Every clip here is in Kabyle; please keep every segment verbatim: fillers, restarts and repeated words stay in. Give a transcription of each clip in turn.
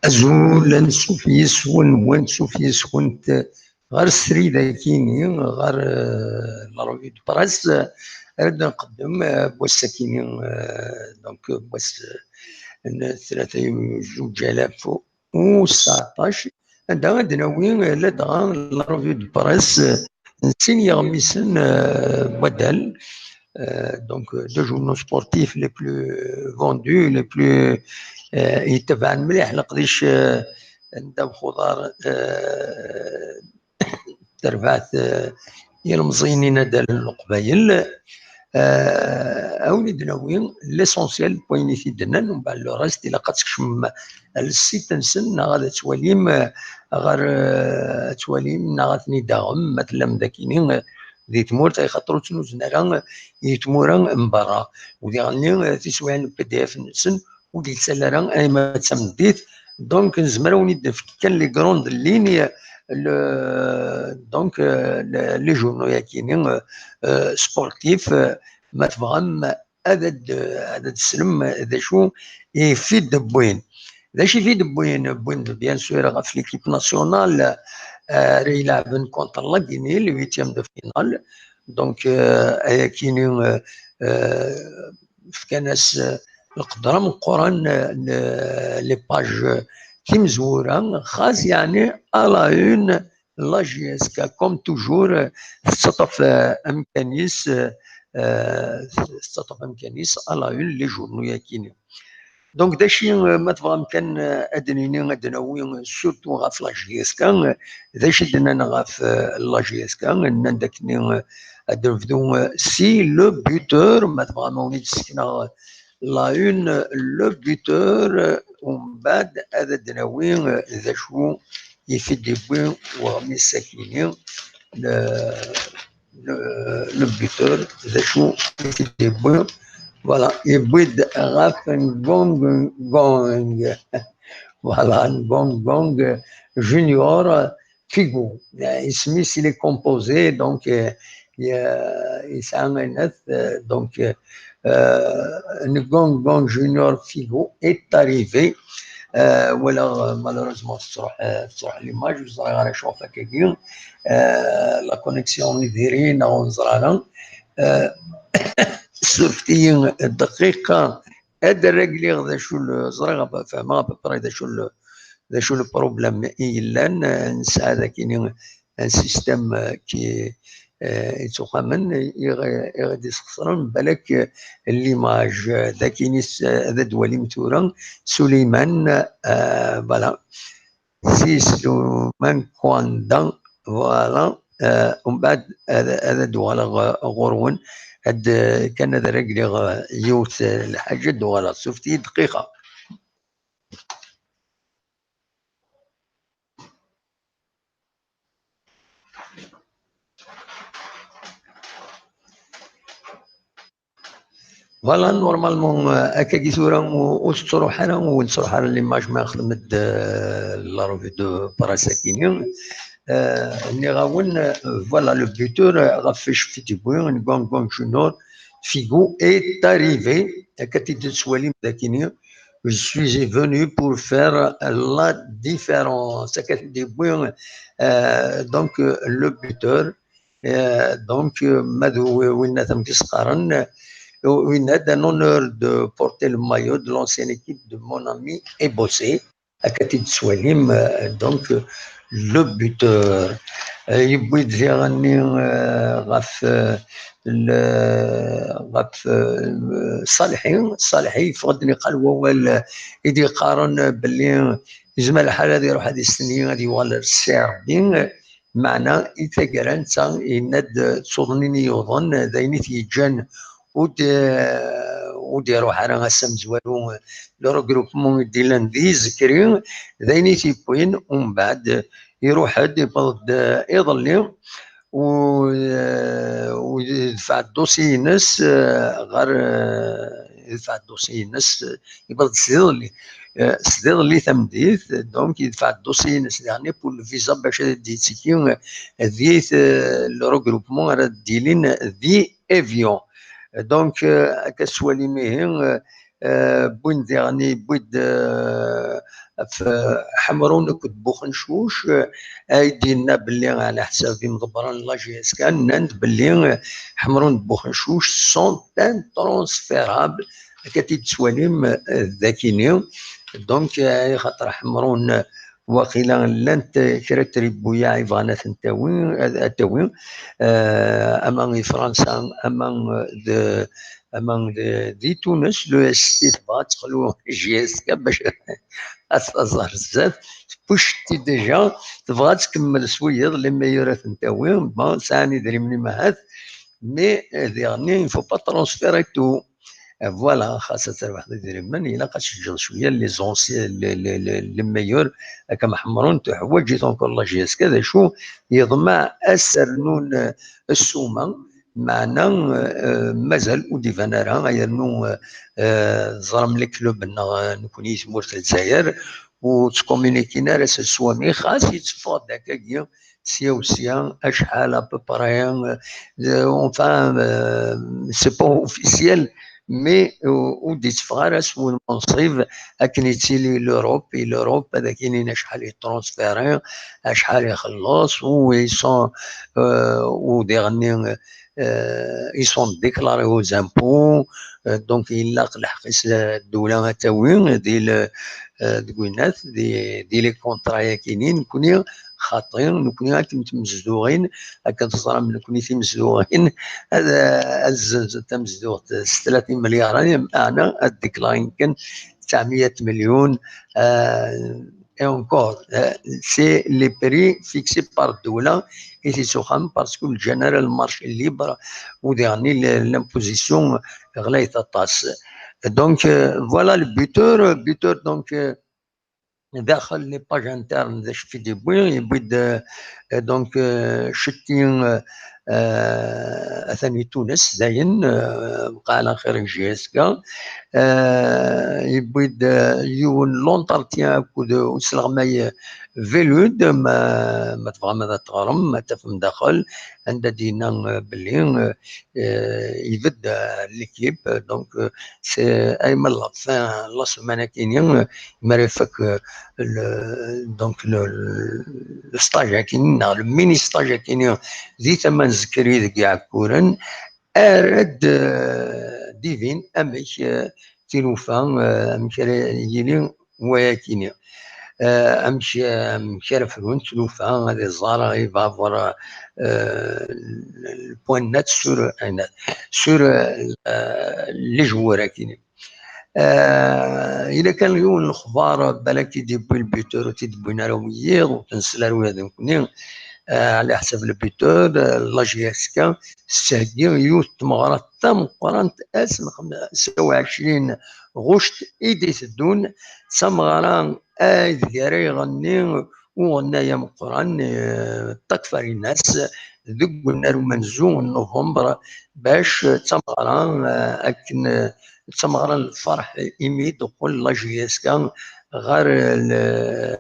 Azul, ansuf yes-wen, wansuf yes-went ɣer srid-agi-ni, ɣer, euh, la revue de presse, euh, ara d-nqeddem, euh, n wass-agi-ni, euh, donc, euh, n wass, euh, n tlata yunyu zuǧ alaf u tseɛṭac, anda ad d-nawi, euh, ladɣa la revue de presse, euh, n sin yeɣmisen, euh, n waddal, euh, donc, euh, deux journaux sportifs les plus vendus, les plus, euh, yettabaɛen mliḥ leqdic, euh, n ddabex uḍar, euh, terbaɛt, euh, yilmeẓyen n yinaddalen n Leqbayel. Euh, a wen-id-nawi l'essentiel n wayen i t-id-nnan, umbeɛd le reste ilaq ad tkecmem ɣer le site-nsen, neɣ ad twalim, euh, ɣer, euh, ad twalim, neɣ ad ten-id-taɣem, ma tellam dagini, euh, di tmurt, ay xaṭer ur ttnuzen ara, euh, i tmura n berra. U diɣenni, euh, tiswiɛin n P D F-nsen, ur d-yettali ara, ay ma d tameddit. Donc, nezmer ad wen-id-nefk kan les grandes lignes, le, donc, euh, le, les journaux-agi-ni, euh, euh, sportifs, euh, ma tebɣam, ad d-, ad d-teslem d acu i t-id-wwin. D acu i t-id-wwin? Wwin-d, bien sûr, ɣef l'équipe nationale, euh, ara ilɛben contre la Guinée, le huitième de finale. Donc, euh, ayagi-ni, euh, euh, fkan-as, euh, lqedra meqqren, euh, le, les pages, euh, timezwura, xas, yeɛni, à la une, la J S K, comme toujours, euh, tettaṭṭaf, euh, amkan-is, euh, euh, tettaṭṭaf amkan-is à la une les journaux-agi-ni. Donc, d acu, euh, ma tebɣam kan, euh, ad d-nini, ad d-nawi, euh, surtout ɣef la J S K, euh, d acu i d-nnan ɣef, euh, la J S K, nnan-d akken, euh, ad d-nebdu, euh, si le buteur, ma tebɣam ad wen-id-sekneɣ, euh, la une, euh, le buteur, euh, umbeɛd ad d-nawi, euh, d acu i t-id-yewwi weɣmis-agi-ni, le, le, le buteur, d acu i t-id-yewwi? Voilà, yewwi-d ɣef Ngong Ngong. Voilà, Ngong Ngong Junior Figo. Isem-is, il est composé, donc, euh, y a, yesɛa ayennat, euh, donc, euh, euh, Ngong Ngong Junior Figo est arrivé. Euh, voilà, euh, malheureusement, tettruḥ, euh, tettruḥ l'image, ur ẓriɣ ara acu ɣef wakkagi. Euh, la connexion i diri, neɣ ur neẓri ara. Euh, surfet-iyi dqiqa, ad d-regliɣ d acu le, ẓriɣ, fehmeɣ à peu près d acu le, d acu le problème i yellan. Euh, nesɛa dagi un système, euh, qui, euh, yettuxamen, i ɣ-, i ɣ-d-isxeṣren, balak, euh, l'image, euh, dagi-ni s-, ad d-twalim tura, Suleyman, euh, voilà. Si Suleyman Kwanda, voilà. Euh, umbeɛd ad, ad d-uɣaleɣ, euh, ɣur-wen, ad, kan ad regliɣ, euh, yiwet, euh, lḥaǧa, ad d-uɣaleɣ. Surfet-iyi dqiqa. Voilà, normalement, euh, akkagi tura ur, ur tettruḥ ara, ur nettruḥ ara l'image ma nexdem-d, euh, la revue de presse-agi-ni. Euh, nniɣ-awen, euh, voilà, le buteur, euh, ɣef acu i t-id-yewwi, Ngong Ngong Junior Figo est arrivé, akka i t-id-tettwalim dagi-ni. Je suis venu pour faire la différence. Akka i t-id-yewwi, euh, donc, euh, le buteur. Euh, donc, euh, ma d wi-, winna amek i s-qqaren, euh, winna d un honneur de porter le maillot de l'ancienne équipe de mon ami Ebossé. Akka i t-id-tettwalim, euh, donc, euh, le buteur. Euh, yewwi-d diɣenni, euh, ɣef, euh, le, ɣef, euh, Salḥi. Salḥi yeffeɣ-d niqal wawal, euh, i d-yeqqaren, euh, belli yezmer lḥal ad iruḥ ad istenyi, ad yuɣal ar Serbie. Meɛna i taggara netta yenna-d, d tuḍnin i yuḍen, d ayen i t-yeǧǧan ur d-, ur d-iruḥ ara ass amezwaru, le regroupement i d-illan di Izekri, d ayen i t-yewwin, umbeɛd iruḥ-d, yewweḍ-d iḍelli, u, u yedfeɛ ddusi-ines, eh, ɣer, eh, yedfeɛ ddusi-ines, eh, yewweḍ-d s iḍelli, eh, s iḍelli tameddit, donc yedfeɛ ddusi-ines daɣen pour le visa bac ad d-yettiki, eh, di, eh, le regroupement ara d-ilin di Évian. Donc, eh, akka tettwalim ihi, eh, Euh, wwin diɣen, yewwi-d, euh, ɣef Ḥemrun akked Buxencuc, euh, ay d-yenna belli, ɛla ḥsab imḍebbren n la J S K, nnan-d belli, euh, Ḥemrun d Buxencuc sont intransférables, akka t-id-tettwalim, euh, dakini. Donc, euh, xaṭer Ḥemrun, euh, waqila llant kra n tribuyaɛ i bɣan ad tent-tawi, ad, ad tawi, euh, ama i Fransa, ama, euh, d, ama d, di Tunes, l'O S T tebɣa ad texlu J S K bac ad taẓ ar zdat, tewwi cci déjà, tebɣa ad tkemmel s wiyiḍ, les meilleurs ad ten-tawi, bon, sɛan idrimen imahat, mais, euh, diɣenni, il faut pas transférer tout. Euh, voilà, xas ad terbeḥ idrimen, ilaq ad teǧǧeḍ cwiya les anciens, les, les, les, les meilleurs, akka ma Ḥemrun, tuḥwaǧ-it encore la J S K, d acu, yeḍmeɛ ad s-rnun, euh, ssuma, meɛna, euh, mazal ur d-iban ara, yernu, euh, euh, teẓram les clubs-nneɣ, euh, nekni i tmurt n Lezzayer, ur ttkomunikin ara s sswami, xas yetteffeɣ-d akkagi, sya u sya, acḥal à peu près, euh, enfin, euh, c'est pas officiel, mais, euh, ur d-itteffeɣ ara s wul menṣib akken yettili l'Europe, i l'Europe ad ak-inin acḥal yettrunsfiri, acḥal ixelleṣ, ou ils sont, euh, ou diɣenni, euh, ils sont déclarés aux impôts, euh, donc ilaq lḥeqq-is, euh, ddewla ad tawi di le, euh, deg winat, di, di les contrats-yagi-nni, nekni xaṭi, nekni akken timezduɣin, akken teẓram nekni timezduɣin, ad, ad zzenzent tamezduɣt s tlata imelyaren, meɛna ad déclaren kan tesɛemya melyun, euh, et encore, euh, c'est les prix fixés par ddewla i t-ittuxxamen, parce que le général marché libre, u diɣenni l-, l'imposition ɣlayet aṭas. Donc, euh, voilà le buteur, buteur, donc, euh, daxel les pages internes d acu i d-yewwi, yewwi-d, euh, donc, euh, Cetti, euh, euh, atan i Tunes, dayen, euh, bqaɛen axir n J S K. Euh, yewwi-d, euh, yiwen l'entretien akked usleɣmay, euh, Velud, ma, ma tebɣam ad teɣrem, ad tafem daxel, anda d-yenna, euh, belli, euh, euh, ibedd, euh, l'équipe, euh, donc, euh, c'est ayma la fin, la semaine-agi-nni, euh, mi ara ifak, euh, le, donc le, le, le stage-agi-nni, neɣ le mini stage-agi-nni, di tama n Zikri deg Iɛekkuren, ara d, euh, d-ibin amek, euh, tilufa, euh, amek ara yili wayagi-nni. Euh, amek, euh, amek ara frunt tlufa, ad iẓer, il va avoir, euh, le point net sur, sur, euh, les joueurs-agi-nni. Euh, yella kan yiwen n lexbar, balak i d-yewwi le buteur, ur t-id-wwin ara wiyiḍ, ur t-nsel ara ula d nekni. Euh, ɛla ḥsab le buteur, euh, la J S K, tettheggi yiwet n tmeɣra tameqqrant ass n xemsa u ɛecrin ɣuct i d-iteddun, d tameɣra aydeg ara iɣenni uɣennay ameqqran, eh, Ṭak Farinas, deg unnar umenzu n Nuvember, bac d tameɣra, eh, akken, eh, d tameɣra n lferḥ imi d-teqqel la J S K ɣer le,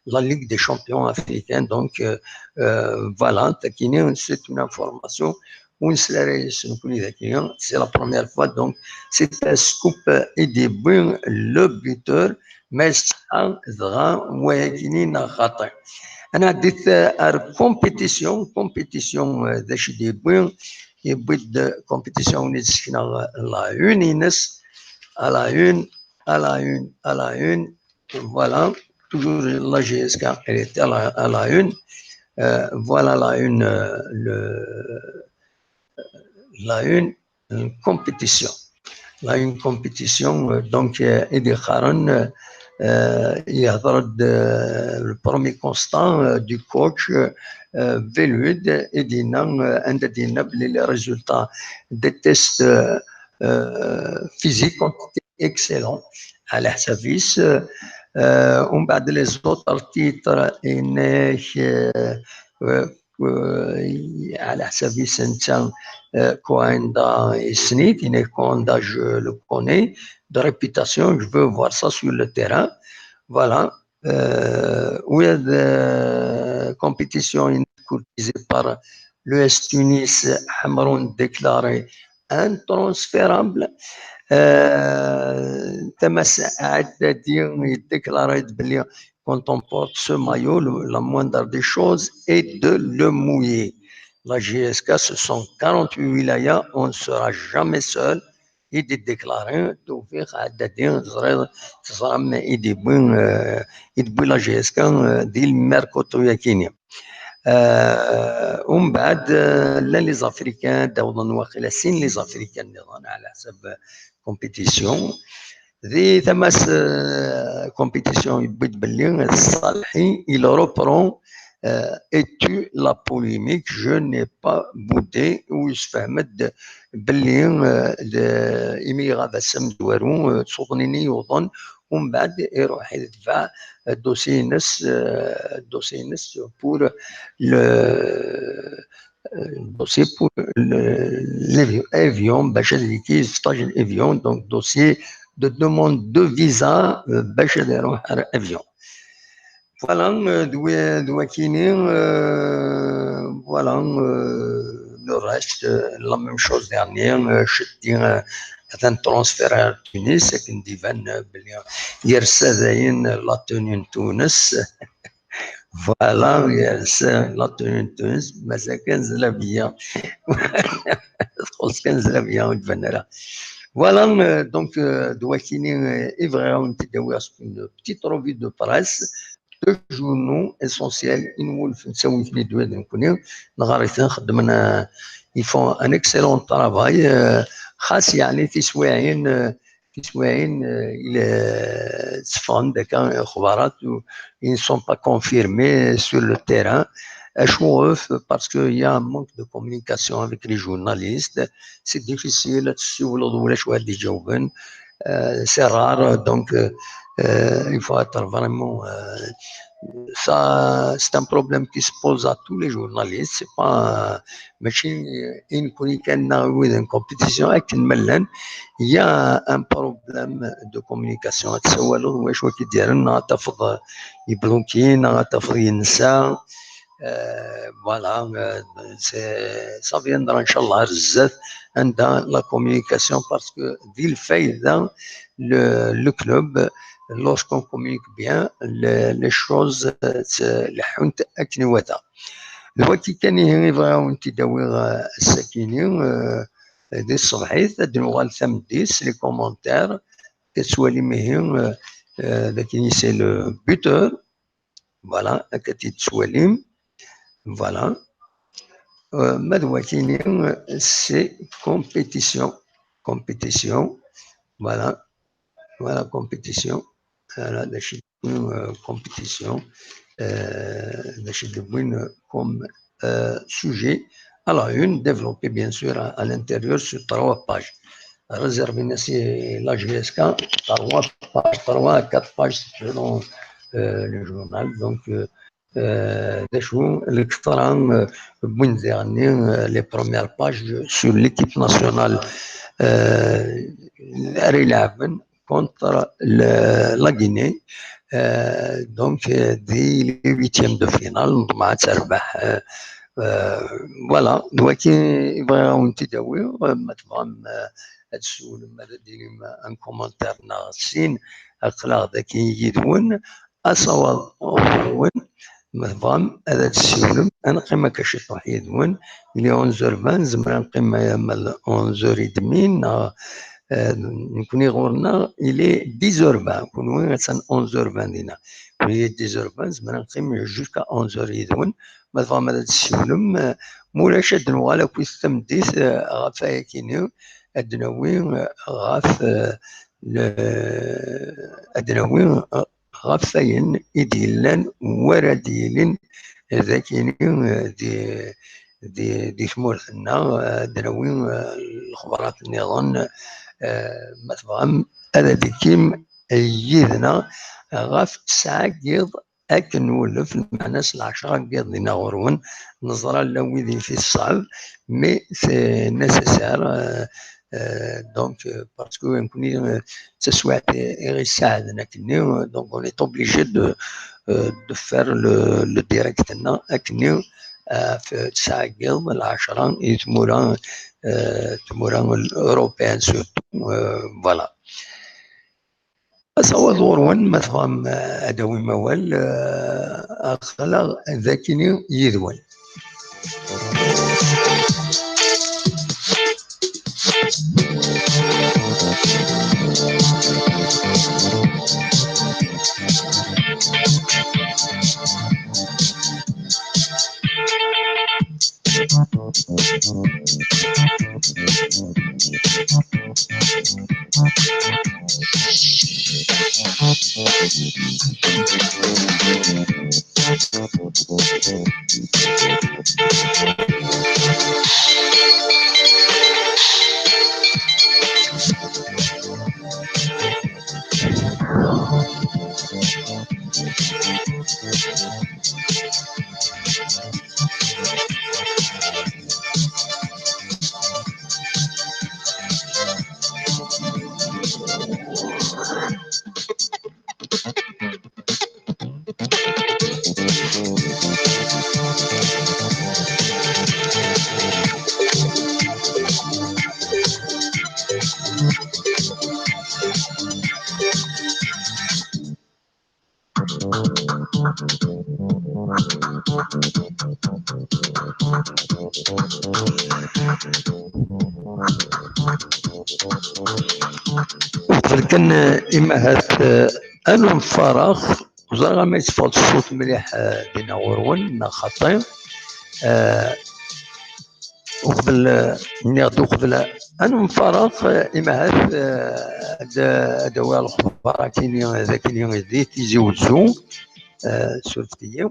la Ligue des Champions africaine. Donc, euh, euh, voilà, takini, c'est une information ur nesli ara yes-nekkni dagi, c'est la première fois, donc c'est un scoop i d-yewwi le buteur, ma yessetḥa dɣa wayagi-nni neɣ xaṭi. Ad nɛeddi ar compétition, compétition, euh, d acu i d-yewwi, yewwi-d compétition i d-sekneɣ la une-ines, à la une, à la une, à la une, voilà, toujours la J S K, elle était à la, à la une. Euh, voilà la une, euh, le, la une, une compétition. La une compétition, euh, donc, euh, i d-iqqaren, euh, yehder-d, euh, le premier constat, euh, du coach, euh, Velud, i d-yenna, euh, anda d-yenna belli les résultats des tests, euh, euh, physiques ont été excellents, ɛla ḥsab-is. Euh, umbeɛd les autres titres, yenna-k, euh, euh, euh, ɛla ḥsab-is netta, euh, Coenda yessen-it, yenna-k Coenda, je le connais, de réputation, je veux voir ça sur le terrain. Voilà. Euh, oui, euh, compétition courtisée par l'O S Tunis, Hamroun déclaré intransférable. Euh, Tamas Haddadi déclare belli quand on porte ce maillot, le- la moindre des choses est de le mouiller. La J S K, ce sont quarante-huit wilayas, on ne sera jamais seul. I d-déclare Tawfiq Haddadi, teẓriḍ, teẓram i d-yewwi, euh, i d-yewwi la J S K, euh, di lmerkaṭu-yakini. Euh, umbeɛd, euh, llan les Africains, d-awḍen waqila sin les Africains nniḍen, ɛla ḥsab compétition. Di tama-s, euh, compétition, yewwi-d belli Salhi, il reprend, euh, et tue la polémique. Je n'ai pas boudé, u yessefhem-d belli, euh, d-, imi iɣab ass amezwaru, euh, s uḍnin i yuḍen, umbeɛd iruḥ idfeɛ, euh, dossier-ines, euh, dossier-ines pour le, euh, dossier pour le, l'avion, avion, bac ad yekki stage avion, donc dossier de demande de visa, euh, bac ad iruḥ ar avion. Voilà, euh, d wi-, d wakini, euh, voilà, euh, le reste, euh, la même chose dernière, euh, je dis, euh, atan transfert à Tunis, akken d-iban, euh, belli yersa dayen la tenue n Tunes. Voilà, yersa la tenue n Tunes, mazal kan zlabiya. Txuṣṣ kan zlabiya, ur d-tban ara. Voilà, euh, donc, euh, d wakini, euh, i bɣiɣ ad wen-t-id-awiɣ, c'est une petite revue de presse, deux journaux essentiels, i nwulef nettawi-ten-id ula d nekkni, nɣer-iten, xeddmen, euh, ils font un excellent travail, euh, xas yeɛni tiswiɛin, euh, tiswiɛin, euh, il, euh, tteffɣen-d akka ixbarat, ou ils ne sont pas confirmés sur le terrain. Acu ɣef? Parce qu'il y a un manque de communication avec les journalistes. C'est difficile ad tessiwleḍ ulac wa d-iǧawben. Euh, c'est rare, donc, euh, euh, il faut être vraiment, euh, ça, c'est un problème qui se pose à tous les journalistes. C'est pas, euh, mačči i nekkni kan neɣ wid en compétition, akken ma llan, il y a un problème de communication. Ad tsawaleḍ, wacu ad k-id-yerren, neɣ ad tafeḍ, euh, yebluki, neɣ ad tafeḍ yensa. Euh, voilà, euh, c'est, ça viendra, inchallah, ar zdat, anda la communication, parce que di lfayda, le, le club, lorsqu'on communique bien, le, les choses, euh, se leḥḥunt akken iwata. D wagi kan ihi i bɣiɣ ad wen-t-id-awiɣ, euh, ass-akini, euh, di tṣebḥit, ad d-nuɣal tameddit, les commentaires, ad twalim ihi, euh, euh, d akini c'est le buteur, voilà, akka t-id-twalim, voilà. Euh, ma d wakini, euh, c'est compétition, compétition, voilà, voilà, compétition, voilà, d acu, euh, compétition, euh, d acu d-wwin comme, euh, sujet. Alors, une développée, bien sûr, à, à l'intérieur sur trois pages. Réservé ici la J S K, trois pages, trois à quatre pages, selon, euh, le journal. Donc, euh, euh, d acu, l'extra, euh, wwin diɣenni, euh, les premières pages sur l'équipe nationale, euh, ara ileɛben contre le, la Guinée. Euh, donc, euh, di les huitièmes de finale, neḍmeɛ ad terbeḥ. Euh, euh, voilà, d wagi i bɣiɣ ad wen-t-id-awiɣ, euh, ma tebɣam, euh, ad tessiwlem, ad d-tinim un commentaire neɣ sin, aql-aɣ dagi yid-wen, asawaḍ ɣur-wen, ma tebɣam ad d-tessiwlem, ad neqqim akka ciṭuḥ yid-wen, il est onze heures vingt, nezmer ad neqqim, euh, ma d onze heures et demie, neɣ, euh, nekkni ɣur-neɣ, il est dix heures vingt, kunwi attan onze heures vingt dinna. Kunwi dix heures vingt, nezmer ad neqqim jusqu'à onze heures yid-wen, ma tebɣam ad d-tessiwlem, euh, ma ulac ad d-nuɣal akkit tameddit, euh, ɣef wayakini, ad d-nawi, euh, ɣef, euh, le, ad d-nawi, euh, ɣef wayen i d-yellan, wara d-yilin, d akini, euh, di, di, di tmurt-nneɣ, euh, ad d-nawi, euh, lexbarat nniḍen, euh, ma tebɣam, ad d-tekkim yid-neɣ ɣef ttesɛa n yiḍ akken nwulef, lmeɛna s lɛecṛa n yiḍ dinna ɣur-wen, neẓra llan wid i fi ṣṣɛeb, mais c'est nécessaire, euh, euh, donc, euh, parce que nekkni, euh, d taswiɛt i, i ɣ-iseɛden akkenni, euh, donc on est obligé de, euh, de faire le, le direct-nneɣ akkenni, euh, ɣef ttesɛa n yiḍ, lɛecṛa i tmura, euh, tmura européenne surtout, euh, voilà. Asawaḍ ɣur-wen, ma tebɣam, euh, ad d-tawim awal, euh, aql-aɣ dagi yid-wen. Uqbel kan, eh, imahat, eh, ad nemfareɣ, ẓriɣ ama yetteffeɣ-d ṣṣut mliḥ, eh, dinna ɣur-wen, neɣ xaṭi. Eh, uqbel, eh, nniɣ-d uqbel ad nemfareɣ, eh, imahat, eh, ad, ad awiɣ lexbar akini, d akini di Tizi Wezzu, eh, surfet-iyi.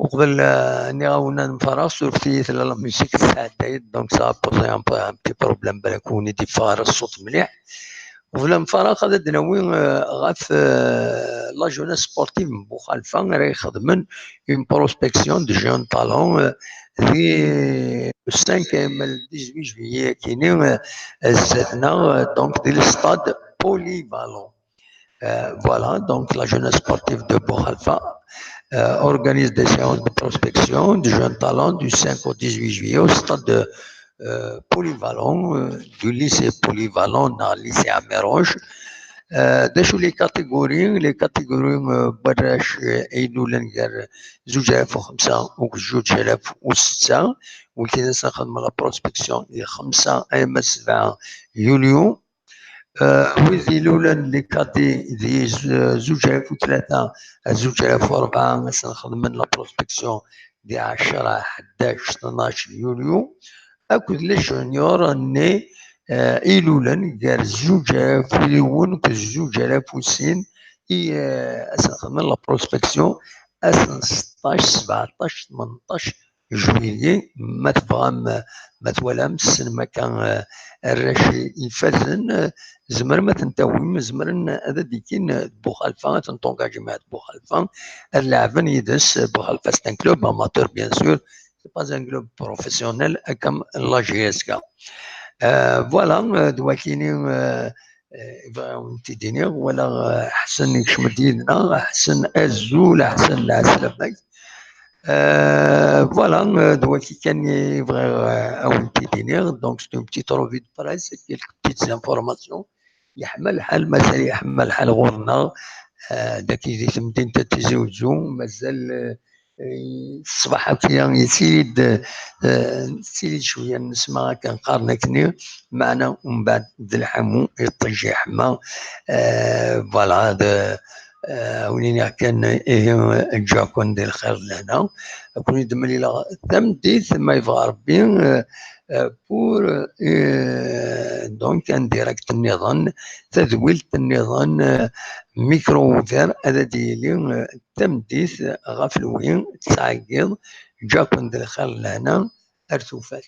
Uqbel, eh, nniɣ-awen ad nemfareɣ, surfet-iyi, tella la musique tesɛedday-d, donc ça a posé un peu, un petit problème, balak ur d-yeffeɣ ara ṣṣut mliḥ. Uqbel ad nemfareɣ, ad d-nawi, eh, ɣef, eh, la jeunesse sportive n Buxalfa ara ixedmen une prospection de jeunes talents, eh, di cinq et dix-huit juillet akini, eh, zdat-neɣ, eh, donc di le stade polyvalent. Euh, voilà, donc la jeunesse sportive de Buxalfa, euh, organise des séances de prospection de jeunes talents du cinq au dix-huit juillet au stade de, euh, polyvalent, euh, du lycée polyvalent, neɣ lycée Amirouche. Euh, d acu les catégories, les catégories, euh, n warrac, euh, ay ilulen gar zuǧ alaf u xemsa u zuǧ alaf u setta, wigi ad sen-nxedem la prospection di xemsa arma sebɛa yulyu. Euh, wid ilulen les cadets di z-, zuǧ alaf u tlata, zuǧ alaf u rebɛa, ad sen-xedmen la prospection di ɛecra, ḥdac, tnac yulyu, akked les juniors-nni, euh, ilulen gar zuǧ alaf u yiwen akked zuǧ alaf u sin, i, euh, ad sen-xedmen la prospection ass n seṭṭac, sebɛeṭṭac, tmenṭac juillet, ma tebɣam, ma twalam, tessnem akka, eh, arrac ifazen, eh, tzemrem ad ten-tawim, zemren ad d-ikkin, eh, Buxalfa, ad ten-tongajim ar Buxalfa, ad leɛben yid-s. Buxalfa, c'est un club amateur, bien sûr, c'est pas un club professionnel, comme la J S K. Euh, voilà, euh, d wakini, euh, euh, bɣiɣ ad wen-t-id-iniɣ, walaɣ, euh, Ḥsen ikcem-d yid-neɣ, Ḥsen azul, Ḥsen lɛeslama-k. Euh, voilà, euh, d waki kan i bɣiɣ, euh, ad wen-t-id-iniɣ. Donc, c'est une petite revue de presse, quelques petites informations. Yeḥma lḥal, mazal yeḥma lḥal ɣur-neɣ, euh, dagi di temdint n Tizi Wezzu, mazal, euh, ṣṣbeḥ akya yettili-d, euh, tettili-d cwiya n nnesma akken qqaren akkenni, meɛna umbeɛd d lḥamu, iṭij yeḥma, euh, voilà, d, euh, win iniɣ kan, ihi, ǧǧa-ken di lxir d lehna. Ad ken-id-mlileɣ tameddit, ma yebɣa Rebbi, euh, euh, pour, euh, donc, un direct nniḍen, tadwilt nniḍen, euh, micro ouvert, ad d-yili, euh, tameddit ɣef lwi, tesɛeggiḍ, ǧǧa-ken d lxir d lehna, ar tufat.